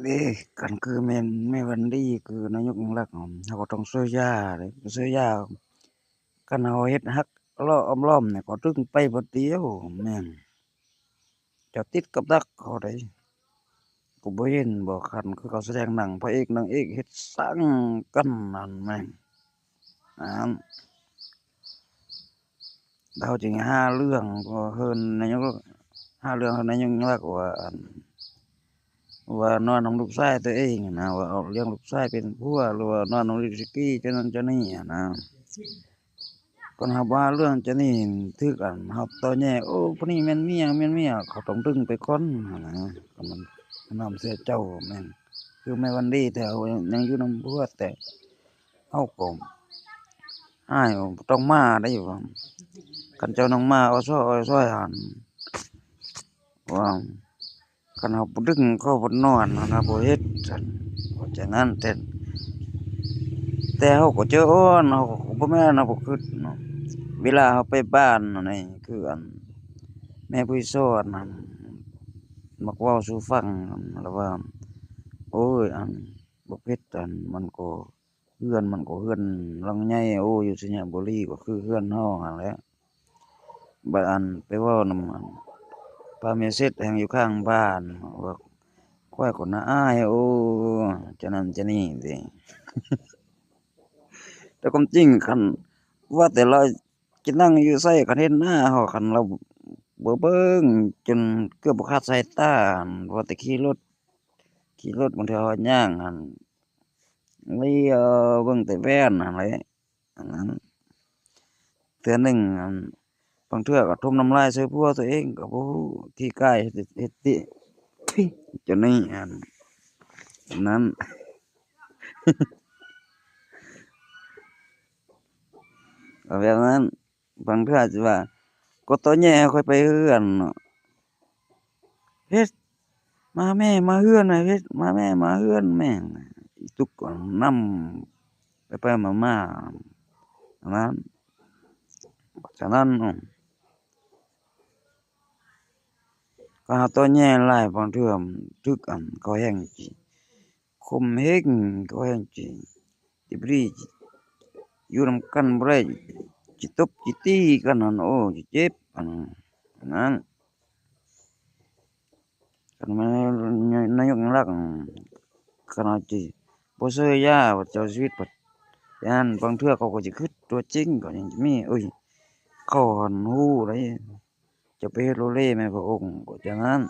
ເດ້ ຄັນຄືແມ່ນແມ່ວັນດີ ຄືນາຍົກຍິ່ງລັກ ເຮົາກໍຕ້ອງເຊີຢາເດ້ ເຊີຢາ ຄັນເຮົາເຮັດຮັກເລາະອ້ອມລ້ອມນີ້ ກໍດຶງໄປບາດດຽວ ແມ່ນ ຈະຕິດກັບດັກເຮົາໄດ໋. ກູບໍ່ເຫັນບໍ່ ຄັນຄືເຂົາສະແດງໜັງ ພະເອກນາງເອກເຮັດສັງກັນນັ້ນແມ່ນ ອັນ ເຮົາຈຶ່ງຫາເລື່ອງເຮືອນນາຍົກ ຫາເລື່ອງເຮືອນນາຍົກຍິ່ງລັກວ່າ ອັນ ວ່ານອນນຳລູກຊາຍຕົວເອງນະ ວ່າເອົາລ້ຽງລູກຊາຍເປັນຜົວ ຫຼືວ່ານອນນຳລິວສະກີ ຈັ່ງນັ້ນຈັ່ງນີ້ຫັ້ນນະ. ຄັນເຮົາບໍ່ຫາເລື່ອງຈັ່ງນີ້ ຖືກອັນເຮົາຕໍ່ແຍ່ ໂອ້ ຜູ້ນີ້ແມ່ນເມຍ ແມ່ນເມຍ ເຂົາຕ້ອງດຶງໄປກ່ອນຫັ້ນນະ. ຄັນມັນນຳເສຍເຈົ້າແມ່ນ ຄືແມ່ວັນດີ ແຕ່ເຮົາຍັງຢູ່ນຳຜົວ ແຕ່ເຮົາກໍອ້າຍ ບໍ່ຕ້ອງມາໄດ້ວ່າ ຄັນເຈົ້າຍັງມາ ເອົາຊອຍ ເອົາຊອຍຫັ້ນ ວ່າ ຄັນເຮົາບໍ່ດຶງເຂົາບໍ່ນອນຫັ້ນນະ ບໍ່ເຮັດຊັ້ນ ເພາະສະນັ້ນ ແຕ່ ແຕ່ເຮົາກໍໃຈອ່ອນ ເຮົາກໍບໍ່ແມ່ນ ເຮົາບໍ່ຄິດເນາະ. ເວລາເຮົາໄປບ້ານຫັ້ນນີ້ ຄືອັນແມ່ຜູ້ສອນຫັ້ນ ມັກເວົ້າສູ່ຟັງ ລາວວ່າ ໂອ້ຍ ອັນ ບັກເພັດ ອັນ ມັນກໍ ເຮືອນມັນກໍເຮືອນຫຼັງໃຫຍ່ ໂອ້ ຢູ່ໄຊຍະບູລີກໍຄືເຮືອນເຮົາຫັ້ນແຫຼະ. ບາດອັນໄປເວົ້ານຳອັນປ້າແມ່ເສັດແຮ່ງຢູ່ຂ້າງບ້ານວ່າ ຂ້ອຍກໍໜ້າອາຍ ໂອ້ ຈັ່ງນັ້ນຈັ່ງນີ້ຕິ. ແຕ່ຄວາມຈິງຄັນວ່າແຕ່ລາວຈະນັ່ງຢູ່ໃສ ຄັນເຫັນໜ້າເຮົາ ຄັນລາວບໍ່ເບິ່ງ ຈົນເກືອບບໍ່ຂາດສາຍຕາ ວ່າແຕ່ຂີ່ລົດ ຂີ່ລົດ ບາງເທື່ອເຮົາຍ່າງຫັ້ນ ລຽວເບິ່ງແຕ່ແວ່ນຫັ້ນແຫຼະ. ອັນນັ້ນ ເທື່ອໜຶ່ງ ອັນ ບາງເທື່ອກໍຖົມນ້ຳລາຍໃສ່ຜົວຕົວເອງກໍບໍ່ຮູ້ ຂີ້ກາຍເຮັດ ເຮັດຕິ ຈະໜີ ອັນ ອັນນັ້ນ ກໍແບບນັ້ນ. ບາງເທື່ອຊິວ່າ ກໍຕໍ່ແຍ່ໃຫ້ຂ້ອຍໄປເຮືອນເນາະ ເພັດ ມາແມ່ມາເຮືອນ ເພັດ ມາແມ່ມາເຮືອນແມ່ ອີຕຸກກໍນຳໄປໆມາໆ ອັນນັ້ນ. ສະນັ້ນ ການຕໍ່ແຍ່ຫຼາຍ ບາງເທື່ອຖືກອັນ ເຂົາແຮ່ງຊິຂົ່ມເຫງ ເຂົາແຮ່ງຊິ ຕິບຣີ ຢູ່ນຳກັນບໍ່ໄດ້ ຊິຕົບຊິຕີກັນຫັ້ນ ໂອ້ ຊິເຈັບ ອັນນັ້ນ. ຄັນແມ່ນນາຍົກນາລັກ ຂະໜາດຊິບໍ່ເຊີຢາວ່າເຈົ້າຊີວິດ ແຕ່ອັນບາງເທື່ອເຂົາກໍຊິຄຶດຕົວຈິງ ກໍຍັງຈະມີ ໂອ້ຍ ເຂົາຫັ້ນຮູ້ໄດ໋ ຈະໄປເຮັດໂລເລແມ່ພະອົງ ກໍຈັ່ງນັ້ນ.